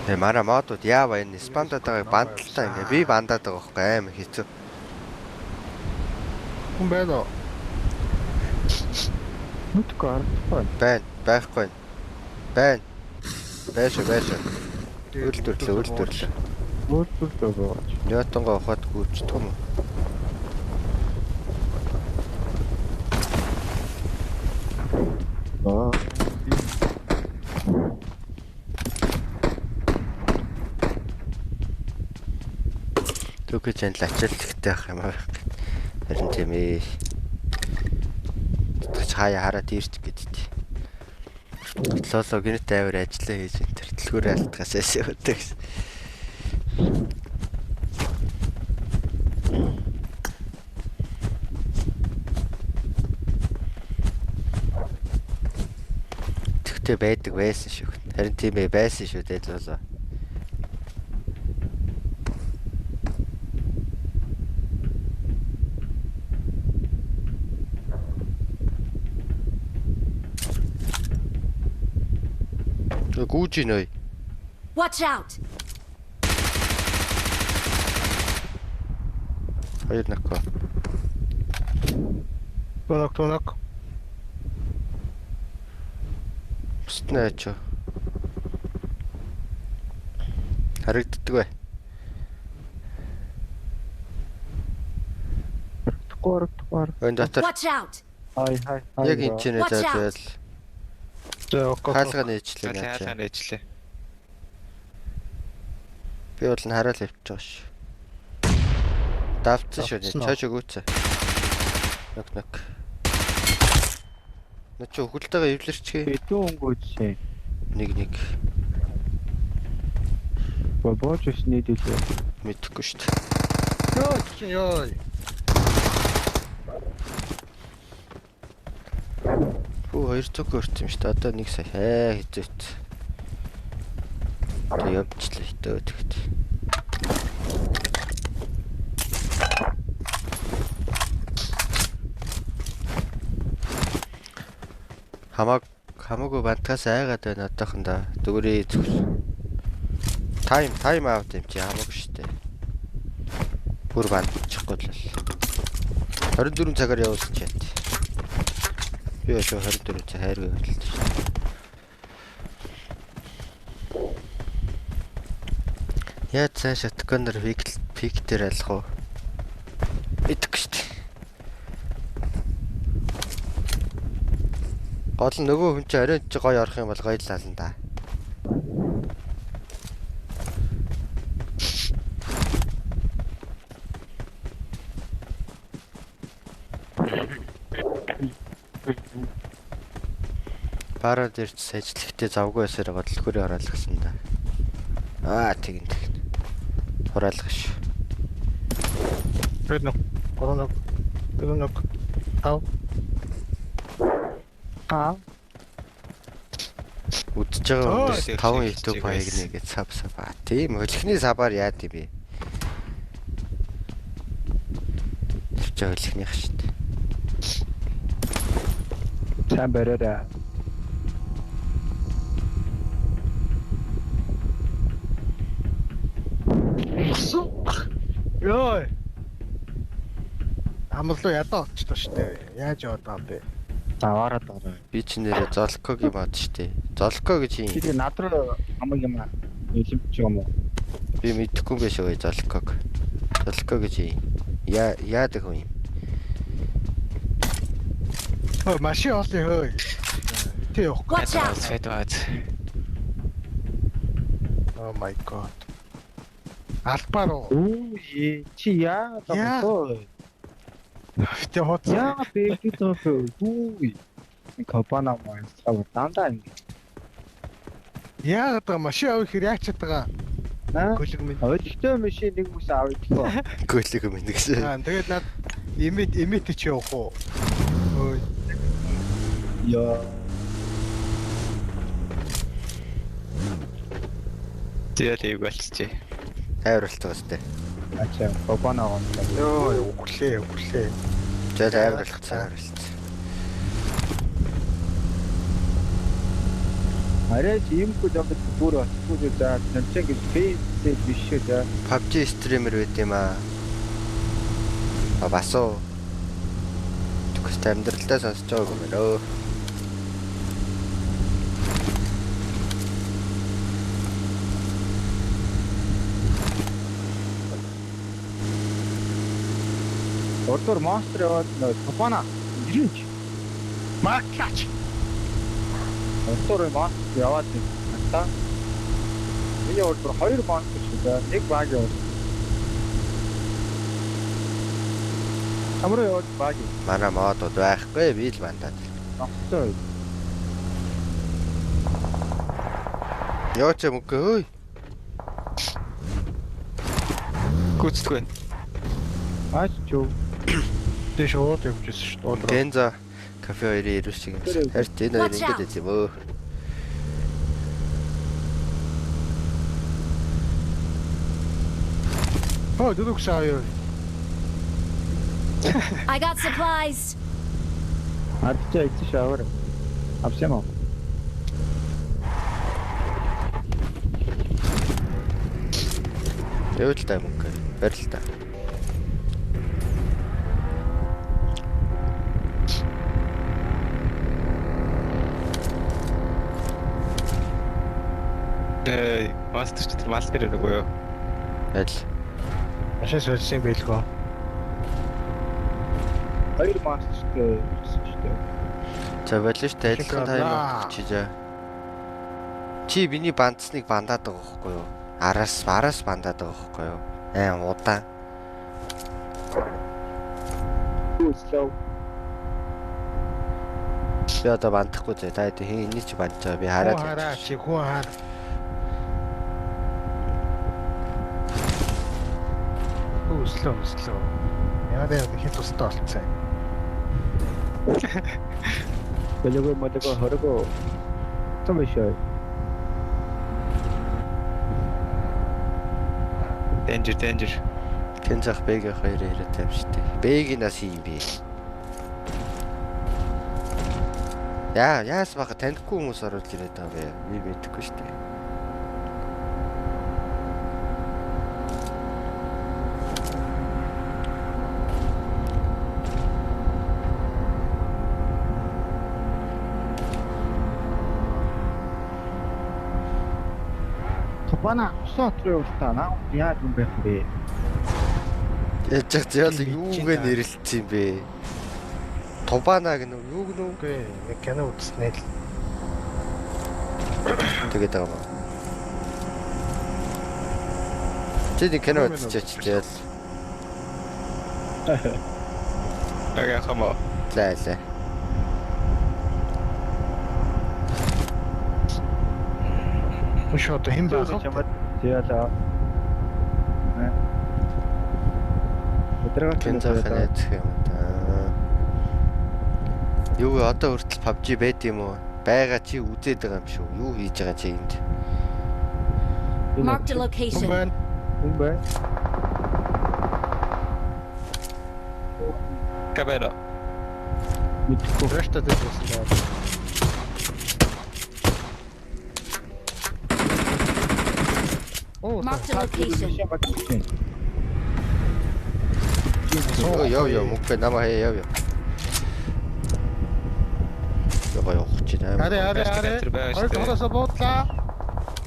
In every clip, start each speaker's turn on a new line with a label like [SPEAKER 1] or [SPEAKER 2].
[SPEAKER 1] Тэгээ манай модууд яава энэ спамдаад байгааг бандалтаа ингээ би бандаад байгаа байхгүй амар хэцүү.
[SPEAKER 2] Хүн байна уу?
[SPEAKER 3] Нүдгүй харагдахгүй.
[SPEAKER 1] Байна, байхгүй. Байна. Байшаа, байшаа. Үйлдвэрлээ, үйлдвэрлээ.
[SPEAKER 3] Үйлдвэрлээ байгаа.
[SPEAKER 1] Ньютонгоо ухаад гүйцэтгэх юм уу?
[SPEAKER 3] Аа.
[SPEAKER 1] Түүхий чанал ачааллахтай байх юм аа. Харин тийм ээ. Тэтгэж хаяа хараад ирч гэдэгт. Лоло гинэт авир ажиллаа хийж энэ төр дэлгүүрээ алдгаас эсэ өдөг гэсэн. Тэгтээ байдаг байсан шүү. Харин тийм ээ байсан шүү дээ лоло. Гүүж ийн ой.
[SPEAKER 4] Watch out!
[SPEAKER 1] Хоёр нөкөө.
[SPEAKER 2] Тунаг тунаг.
[SPEAKER 1] Бусд нь айч. Харагддаг бай.
[SPEAKER 3] Харагдахгүй харагдахгүй.
[SPEAKER 1] Өн дотор
[SPEAKER 4] Watch out!
[SPEAKER 3] Хай хай хай.
[SPEAKER 1] яг энэ ч нэ
[SPEAKER 4] Watch out.
[SPEAKER 1] зааж байл.
[SPEAKER 2] За окей.
[SPEAKER 1] Хаалга нээчлээ наа.
[SPEAKER 5] Хаалга нээчлээ.
[SPEAKER 1] Би бол нь хараал явчих байгаа ш. Давцсан шүү дээ.
[SPEAKER 2] Давцсан уу?
[SPEAKER 1] Чойж өгөөцөө. Нүк нүк. Наа чи өхөлтэйгээ эвлэрчгээ.
[SPEAKER 3] Хэдэн өнгөжсэн.
[SPEAKER 1] Нэг нэг
[SPEAKER 3] Бобооч ус нийлүүлээ.
[SPEAKER 1] мэдэхгүй шүү дээ.
[SPEAKER 2] Йоо чи ёо.
[SPEAKER 1] Хүү хоёр цог өрт юм шүү дээ. Одоо нэг сая хай хэзээт. Тэг явчлаа дөө тэгт. Хамааг хамаагүй бантгаас айгаад байна одоохондоо. Зүгээрээ зүгс. Тайм аут юм чи хамаагүй шүү дээ. Бүр бандчихгүй л. 24 цагаар явуулсан ч яат. Би өшөө 24 цаг хайргүй хөдөлж шүү дээ. Яаж цааш шотгонор пик дээр алах уу? Идэхгүй шүү дээ. Гол нь нөгөө хүн чинь оройн чи гоё орох юм бол гоё л ална да. Бараа дээр ч сажлахтай завгүй байсаар бодлогоор оруулах да. Аа тэгин тэгин. Хураалгах ш.
[SPEAKER 2] 2 нэг 3 нэг 4 нэг 5
[SPEAKER 3] Аа.
[SPEAKER 1] Үдчихэж байгаа хүмүүс
[SPEAKER 5] Оо,
[SPEAKER 1] 5
[SPEAKER 5] тэгш
[SPEAKER 1] YouTube
[SPEAKER 5] тэгш
[SPEAKER 1] хаяг нэгээд сав сав. Аа тийм хөлхний сабаар яад юм бэ? Тэр чинь хөлхнийх шүү дээ.
[SPEAKER 3] Сайн бариарай.
[SPEAKER 2] Йоо. Амлуу ядаа олчлоо шүү дээ. Яаж яваад байгаа юм бэ?
[SPEAKER 3] Заваараад байгаа.
[SPEAKER 1] Би ч нэрээ Золкогийн мод шүү дээ. Золко гэж юм.
[SPEAKER 3] Тэр над руу хамаг юм аа. Илэмч юм уу?
[SPEAKER 1] Би мэдэхгүй юм биш үү Золког. Золко гэж юм. Яа яадаг хүн юм.
[SPEAKER 2] Хөө машин олъё хөө. Тэ явахгүй.
[SPEAKER 4] Watch out!
[SPEAKER 5] Фэд бааз.
[SPEAKER 2] Oh my god. Албаар уу.
[SPEAKER 3] Үу чи яа
[SPEAKER 2] Яа.
[SPEAKER 3] вэ?
[SPEAKER 2] Тэ хооц.
[SPEAKER 3] Яа бэби тоо. Үу. Капана маа. Дандаа ингэ.
[SPEAKER 2] Яагаад байгаа машин авах хэрэг яач чадгаа.
[SPEAKER 3] Аа.
[SPEAKER 2] Гөлөг минь.
[SPEAKER 3] Ойлгохтой машин нэг үс авах гэх.
[SPEAKER 1] Гөлөг юм гэсэн.
[SPEAKER 2] Аа тэгээд над эмэт эмэт чи явах уу? Өө
[SPEAKER 3] Яа.
[SPEAKER 5] Тэгэл эйг болчихжээ.
[SPEAKER 1] Тайвар болцгоо сте.
[SPEAKER 3] Ачаа капана гоо.
[SPEAKER 2] ёо өглөө өглөө.
[SPEAKER 1] За тайвар болох тайвар болцсон.
[SPEAKER 3] Арайч иймгүй зомби бүр очихгүй шүү за. Чамчаа гэж фейс биш шүү за.
[SPEAKER 1] PUBG стример байт юм аа. А бас уу. Тэгвэл амьдралдаа сонсож байгааг юм байна өө.
[SPEAKER 3] Урдуур монстр яваад нөө топана ирэнч.
[SPEAKER 2] Макач.
[SPEAKER 3] Урдуур монстр яваад байна. Та. Миний урдуур хоёр монстр шүү за. Нэг баг яваад. Амар яваад баг.
[SPEAKER 1] Манай модууд байхгүй би л бандаад.
[SPEAKER 3] Зогстой.
[SPEAKER 1] Йоо ч юм үгүй хөөй.
[SPEAKER 5] Гүйцэтгэв.
[SPEAKER 3] Аач чүү.
[SPEAKER 2] Дэш ууд явж ирсэн шүү дээ. Уулруу.
[SPEAKER 1] Кенза кафе хоёрын ирүүл шиг юм. Харин энэ хоёр ингэж байт юм өө.
[SPEAKER 2] Хөө дөрөв сая юу.
[SPEAKER 4] I got supplies.
[SPEAKER 3] Ардчаа эцэн шавар. Авсан юм уу?
[SPEAKER 1] Юу л та мөнгө. Барил та.
[SPEAKER 5] Э, мастер ч тэр мал дээр нүгөө юу?
[SPEAKER 1] Аль.
[SPEAKER 2] Машин сольсон байлгүй.
[SPEAKER 3] Хоёр монстртэй ирсэн шүү дээ.
[SPEAKER 1] За болон шүү дээ. Адилхан тайм аут чи за. Чи миний бандсныг бандаад байгаа байхгүй юу? Араас бандаад байгаа байхгүй юу? Аа удаан.
[SPEAKER 3] Too slow.
[SPEAKER 1] Би одоо бандахгүй зэ. Та хэд хин энийг чи бандж байгаа. Би хараад
[SPEAKER 2] Хүн хараа
[SPEAKER 1] явчих.
[SPEAKER 2] чи хүн хаар. Өслөө өслөө. Яагаад яагаад хэд тустай болцсон юм.
[SPEAKER 3] Болого молого хорого. Том биш үү?
[SPEAKER 5] Danger danger.
[SPEAKER 1] Кензах Бэг хоёр яриад юм шүү дээ. Бэгийн нас юм бэ? Яа, яас баха танихгүй хүмүүс оруулж ирээд байгаа бэ? Би мэдэхгүй шүү дээ.
[SPEAKER 3] Топана усан отроо явуултаа. Наа яаж юм байх вэ?
[SPEAKER 1] Яаж ч зяал юугээ нэрлэлсэн юм бэ? Тубана гэнэ үү? Юу гэнэ үү?
[SPEAKER 2] Үгүй нэг кино үзснээ л.
[SPEAKER 1] Тэгээд байгаа юм. Чи нэг кино үзчихэж зяал.
[SPEAKER 5] Ага хамо.
[SPEAKER 1] Лай лай.
[SPEAKER 2] Өш одоо хэн байх вэ?
[SPEAKER 3] Чамд зяалаа. Өдрөг
[SPEAKER 1] Кензах найзах юм да. Юу вэ? Одоо хүртэл PUBG байд юм уу? Бага чи үзээд байгаа юм шүү. Юу хийж байгаа чи энд?
[SPEAKER 4] Marked a
[SPEAKER 2] Хүн
[SPEAKER 4] location.
[SPEAKER 2] байна.
[SPEAKER 3] Хүн бай.
[SPEAKER 5] Камера.
[SPEAKER 3] Мэдхгүй.
[SPEAKER 2] Решта дээр байсан байна. Оо.
[SPEAKER 4] Marked a location.
[SPEAKER 1] Йоо ёо ёо мөнгө намаа хээ яв яв. Яга явах чи наа.
[SPEAKER 2] Аре аре аре.
[SPEAKER 5] Тэр байгаа
[SPEAKER 2] Хоёр
[SPEAKER 5] шүү дээ.
[SPEAKER 2] дахаас буудлаа.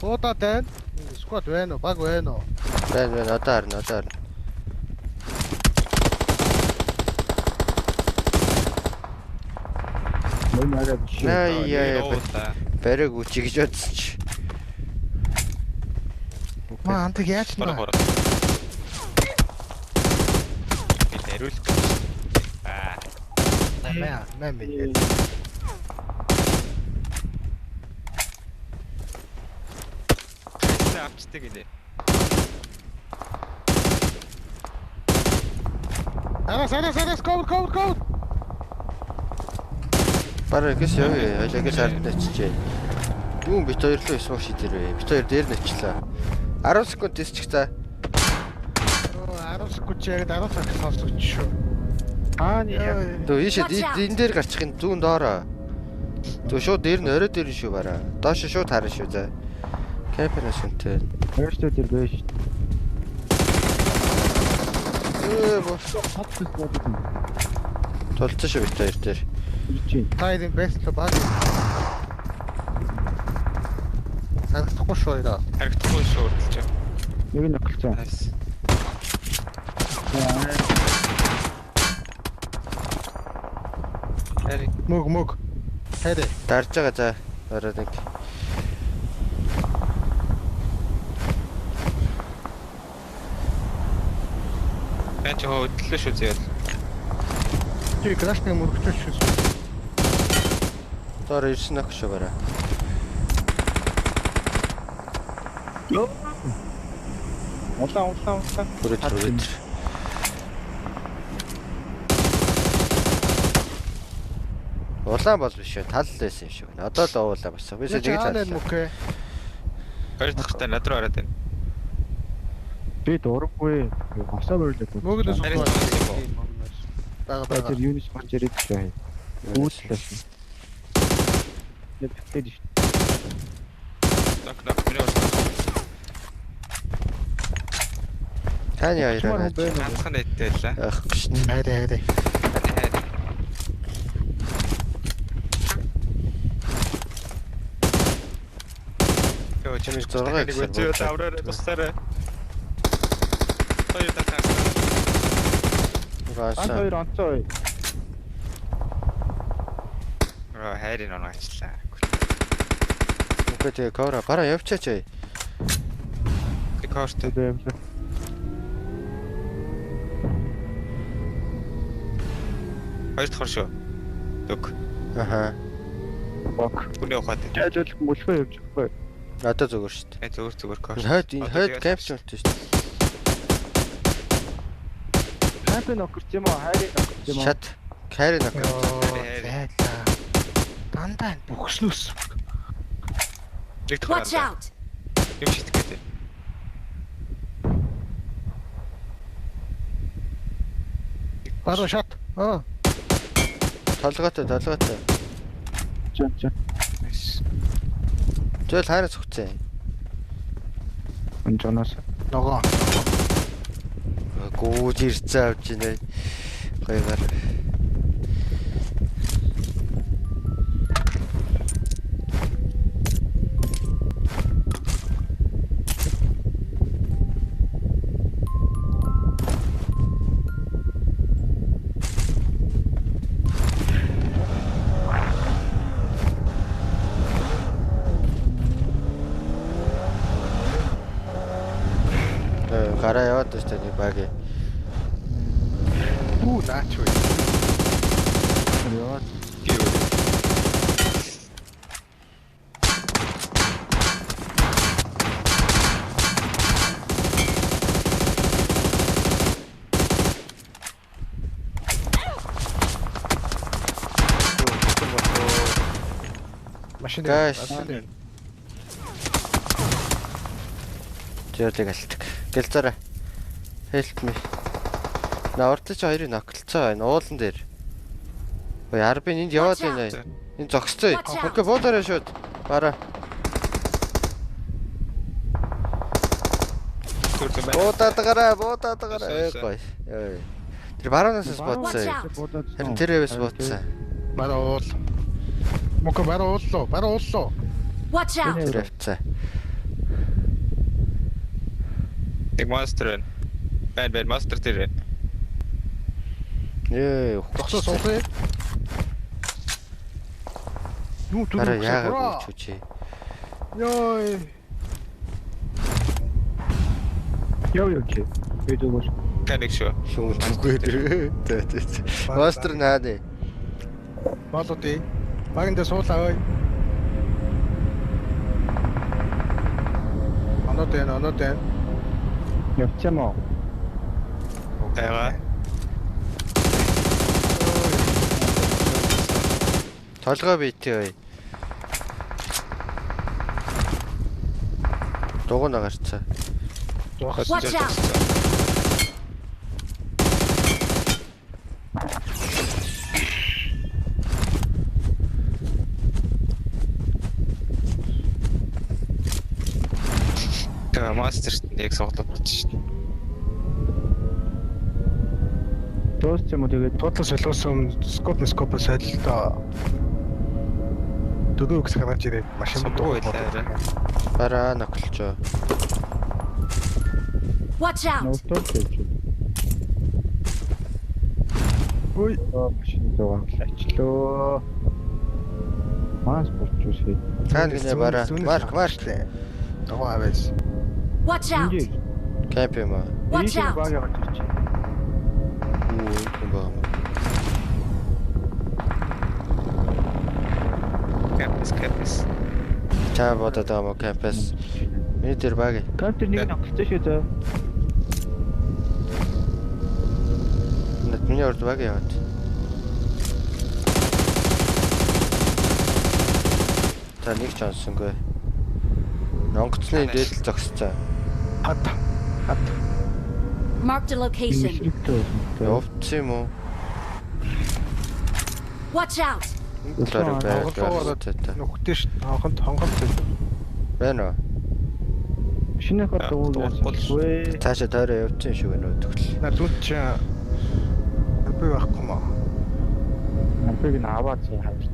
[SPEAKER 2] Буудаад байна. Сквад байна уу? Баг байна уу?
[SPEAKER 1] Байна байна одоо харна одоо харна.
[SPEAKER 3] Мөн арай биш.
[SPEAKER 1] Яа яа бариг үчи гэж бодсон чи.
[SPEAKER 2] Маа антыг яаж
[SPEAKER 5] Бараг
[SPEAKER 2] нэ?
[SPEAKER 5] бараг. Би хариулах гэж. Аа.
[SPEAKER 2] Маа маа минь.
[SPEAKER 5] Хайцаа авчдаг гинэ.
[SPEAKER 2] Араас араас араас cover cover cover.
[SPEAKER 1] Бараг гэс явъя. Хоёлаа гэс ард очижээ. Юу бит хоёр руу смок шидэрвэ. Бит хоёр дээр нь очлаа. 10 секунд тисчих за.
[SPEAKER 2] 10 секунд чи яг 10 цаг сонсогч шүү.
[SPEAKER 3] Аа нэг
[SPEAKER 1] Дөө ийшээ энэ дээр гарчих юм зүүн доороо. Зүг шууд дээр нь орой дээр нь шүү бараа. Доош шууд харна шүү заа. Кемперээс үнтэй.
[SPEAKER 3] Хоёртой дээр байж шүү.
[SPEAKER 1] Ээ бо.
[SPEAKER 3] Хат төс бодод юм.
[SPEAKER 1] Тулцсан шүү бит хоёр дээр.
[SPEAKER 3] Ирж байна.
[SPEAKER 2] Та энэ бэст л баг. Харагдахгүй шүү яа.
[SPEAKER 5] Харагдахгүй шүү урдалж.
[SPEAKER 3] Нэг нь огцсон.
[SPEAKER 5] Nice. Харин
[SPEAKER 2] Мөг мөг. Хайрэ.
[SPEAKER 1] Дарж байгаа за. Орой нэг.
[SPEAKER 5] энэ ч хөдлөө шүү зээл.
[SPEAKER 2] Чи крашны мөрөгчөөч шүү.
[SPEAKER 1] Доор ирсэн ах шүү бараа.
[SPEAKER 3] Улаан улаан улаан.
[SPEAKER 1] Хүрээд хүрээд. Улаан бол биш үү? Тал л байсан юм шиг байна. Одоо л уулаа болсон. Би нэг л
[SPEAKER 2] Аана
[SPEAKER 1] харлаа.
[SPEAKER 2] мөкэ.
[SPEAKER 5] Хоёр дахь та над руу хараад байна.
[SPEAKER 3] Би дурггүй. Госоо мөрлөг.
[SPEAKER 2] Мөг л
[SPEAKER 5] Харин
[SPEAKER 2] суугаа.
[SPEAKER 5] юм уу?
[SPEAKER 2] Бага бага.
[SPEAKER 3] Тэр юунис гарч ирээд шүү. Үүслээ шүү. Нэвтэл шүү.
[SPEAKER 5] Нок нок миний урд.
[SPEAKER 1] Таны хоёроо
[SPEAKER 3] Чумар хүн байна уу?
[SPEAKER 5] Ганцхан дайтай байлаа.
[SPEAKER 1] Байхгүй шүү.
[SPEAKER 2] Хайрэ хайрэ.
[SPEAKER 5] Хайр. Йоо
[SPEAKER 1] Чимээ
[SPEAKER 5] чимээ
[SPEAKER 1] зургаа
[SPEAKER 5] нэг
[SPEAKER 1] гэсэн
[SPEAKER 5] үзээ
[SPEAKER 1] буудлаа.
[SPEAKER 5] авраарай тусаарай. Хоёр дахь.
[SPEAKER 3] Ганц
[SPEAKER 1] Гаасан.
[SPEAKER 3] хоёр онцоо.
[SPEAKER 5] Оо хайрын оноочлаа.
[SPEAKER 1] Үгүй тэгээ кора бараа явчаач.
[SPEAKER 5] Тэг корт.
[SPEAKER 3] Тэгээ.
[SPEAKER 5] Хоёр дахь шүү. Дүг.
[SPEAKER 1] Аха.
[SPEAKER 3] Бок.
[SPEAKER 5] Хүний ухаад.
[SPEAKER 3] Жаажуулах мөлхөө явж байгаа.
[SPEAKER 1] Одоо зүгээр шүү дээ.
[SPEAKER 5] Э зүгээр зүгээр корт.
[SPEAKER 1] Хойд энэ
[SPEAKER 5] Одоо
[SPEAKER 1] хойд
[SPEAKER 5] тэгээд-
[SPEAKER 1] капч үлдсэн шүү дээ.
[SPEAKER 3] Хампын огорч юм уу? Хайрын огорч юм уу?
[SPEAKER 1] Шат. Кари нок.
[SPEAKER 2] Йоо зайлаа. Дандаа бүхснүүс.
[SPEAKER 5] Нэг дахь.
[SPEAKER 4] Watch out!
[SPEAKER 5] Юм шидэх гэдэг.
[SPEAKER 2] Баруун шат. Аа.
[SPEAKER 1] Толгойтой толгойтой.
[SPEAKER 3] Чон чон.
[SPEAKER 5] Nice.
[SPEAKER 1] Тэгэл хайраа цогцсон.
[SPEAKER 3] Онжоноос.
[SPEAKER 2] Ногоо.
[SPEAKER 1] Гүүж ирцэн авч ийнэ. Гоё гар. Гараа яваад байна нэг баг.
[SPEAKER 2] Үү наач вэ.
[SPEAKER 3] Яваад.
[SPEAKER 5] Би юу.
[SPEAKER 2] Машин
[SPEAKER 1] Guys.
[SPEAKER 2] дээр. Машин дээр.
[SPEAKER 1] Зөөлөг алтдаг. Гэлзараа. Help me. На урд чи хоёрыг ноклцоо байна. Уулан дээр. Ой, арбын энд яваад байна. Энэ зогсцоо.
[SPEAKER 4] Watch out.
[SPEAKER 1] Окей, буудараа шууд. Бараа.
[SPEAKER 5] Зүр зүр байна.
[SPEAKER 1] Буудаад гараа, буудаад гараа. Ой,
[SPEAKER 5] Өсөө,
[SPEAKER 1] гоё. Ой. Тэр баруунаас бас
[SPEAKER 4] Watch
[SPEAKER 1] буудсан.
[SPEAKER 4] out.
[SPEAKER 1] Харин тэр хэвээс буудсан.
[SPEAKER 2] Баруун уул. Мөкө баруун ууллуу. Баруун ууллуу.
[SPEAKER 4] Watch out!
[SPEAKER 1] Тэр явцсан.
[SPEAKER 5] Нэг монстр байна. Байна байна монстр тэр байна.
[SPEAKER 1] Ээ,
[SPEAKER 2] Зогсоо суух. Юу түр
[SPEAKER 1] Бараа яагаад гүйч үчи.
[SPEAKER 2] Йой.
[SPEAKER 3] Яв яв чи. Би зүгээр.
[SPEAKER 5] Каник шүү.
[SPEAKER 1] Шүүн түггүй тэр. Тэ тэ. Монстр нааны.
[SPEAKER 2] Болоо тий. Багын дээр суулаа ой. Оноод байна, оноод байна.
[SPEAKER 3] Явчих юм уу?
[SPEAKER 5] Тайгаа.
[SPEAKER 1] Толгой биетэй бай. Дугуй гарцаа.
[SPEAKER 4] Watch out!
[SPEAKER 5] Монстр яг суглаад болчих шин.
[SPEAKER 3] Дуусч юм уу тэгээд
[SPEAKER 2] Туудлаа солиосон өмнө скоп скоп солилдоо. Дөрөв их гаргаж ирээд машин
[SPEAKER 5] Сумгүй байлаа арай.
[SPEAKER 1] Бараа нөхөлчөө.
[SPEAKER 4] Watch out!
[SPEAKER 3] нууцтай явж байна.
[SPEAKER 2] Ой,
[SPEAKER 3] Машин зугаа ачлоо. Мас болчих шээ.
[SPEAKER 1] Цаана гинэ бараа. Марк марк.
[SPEAKER 2] Ногоо аваас.
[SPEAKER 4] Watch out!
[SPEAKER 1] Кемп юм аа.
[SPEAKER 4] Watch out!
[SPEAKER 3] Баг явж ирчих.
[SPEAKER 1] Үу юм баа.
[SPEAKER 5] Кемпс кемпс.
[SPEAKER 1] Чаа бодоод байгаа мó кемпэс. Миний дээр баг.
[SPEAKER 3] Компьютер нэг нь огцсон шүү зөө.
[SPEAKER 1] Над миний урд баг яваад. Та нэг ч онсонгүй. Онгоцны дээд л зогсцоо.
[SPEAKER 2] Хат. Хат.
[SPEAKER 4] Marked a location.
[SPEAKER 1] Явцсан юм уу?
[SPEAKER 4] Watch out!
[SPEAKER 1] Тэр байр.
[SPEAKER 2] Онгоцоогоор нүхтэй ш. Хонхонд хонхонд.
[SPEAKER 1] Байна уу?
[SPEAKER 3] Шинэ хот дуугүй.
[SPEAKER 1] Цаашаа тойроо явцсан юм шиг байна уу тэгтэл.
[SPEAKER 2] На зүн чи би байхгүй мó.
[SPEAKER 3] Нампыг нь аваад цаа хавчих.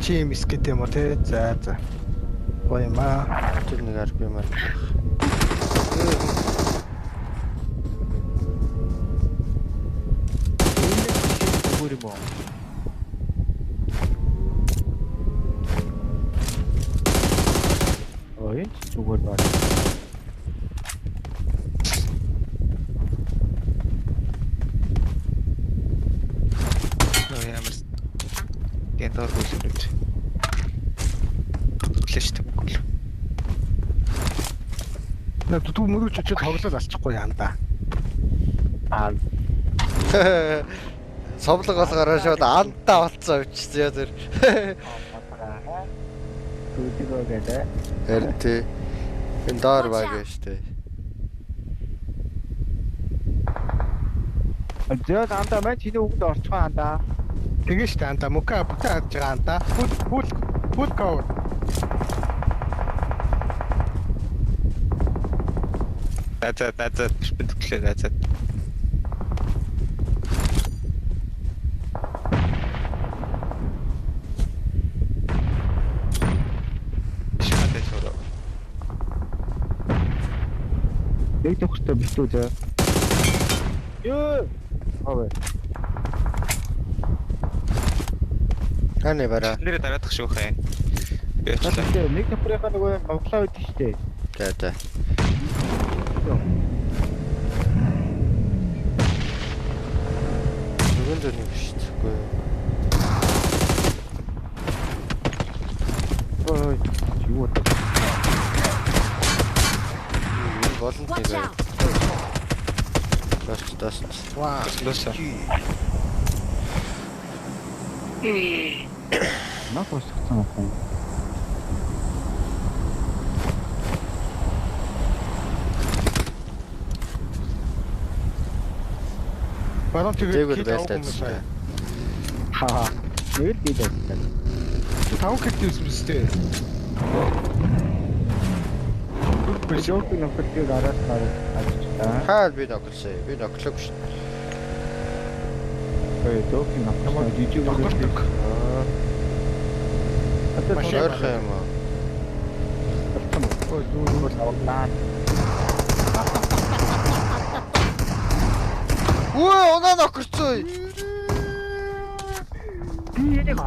[SPEAKER 2] Чи юм скет юм уу те? За за. Гоё юм аа.
[SPEAKER 1] Тэр нэг RP маань.
[SPEAKER 3] Зүгээр юм уу? Ой, зүгээр байна.
[SPEAKER 5] Нөө ямар гэнтор бүлэнд. Флэш тэмгүй.
[SPEAKER 2] На дүү мөрөж очиж тоглол алчихгүй яанда.
[SPEAKER 3] Аа,
[SPEAKER 1] Совлог болгоороо шууд антаа болцсон авчсан яа тэр.
[SPEAKER 3] зүгөө гэдэг.
[SPEAKER 1] Харин тий. Энэ доор баг шүү дээ.
[SPEAKER 3] Зөө андаа мань чиний үгэнд орчихоо андаа.
[SPEAKER 2] Тэгээ штэ анда мөкө бүтэн харж байгаа анда. Фул фул фул cover.
[SPEAKER 5] За за за перпендикуляр за за. Шатэ чороо.
[SPEAKER 3] Нэг төгстэй битүү зөө. Йоо. Хавэ.
[SPEAKER 1] Хааны бараа.
[SPEAKER 5] Нэрээ дараадах шүү хэ. Би очлаа.
[SPEAKER 3] Тэгээ нэг нөхрийнхаа нөгөө моглоо байдаг шүү дээ.
[SPEAKER 1] За за. Нүгэн дөр нэг шүү дээ.
[SPEAKER 3] Ой, юу вэ?
[SPEAKER 1] Энэ болонд нэг
[SPEAKER 4] Watch
[SPEAKER 1] байна.
[SPEAKER 4] out!
[SPEAKER 1] Дост дост.
[SPEAKER 2] Ваа.
[SPEAKER 5] Лөөсөө.
[SPEAKER 3] Наад босгоцсон юм уу?
[SPEAKER 2] Баруун тэгээд
[SPEAKER 1] Дээгүүр
[SPEAKER 2] кил
[SPEAKER 1] байлдаа
[SPEAKER 2] авах юм
[SPEAKER 1] гэсэн.
[SPEAKER 2] байна.
[SPEAKER 3] Хаа. Нэг л дээд байсан.
[SPEAKER 2] 5 кил дийсэн биз дээ.
[SPEAKER 3] Жок нөхөртөө араас гараад авчихлаа.
[SPEAKER 1] Хаа би ногсон. Би ноглоогүй шүү.
[SPEAKER 3] Ой, жок нөхөр жижиг
[SPEAKER 2] Догтордог.
[SPEAKER 3] Одоо
[SPEAKER 2] Машин.
[SPEAKER 1] Ойрхон юм уу?
[SPEAKER 3] Ой, дүүр бол авлаа.
[SPEAKER 1] Үе, унаа ногорцоо.
[SPEAKER 3] Би энийг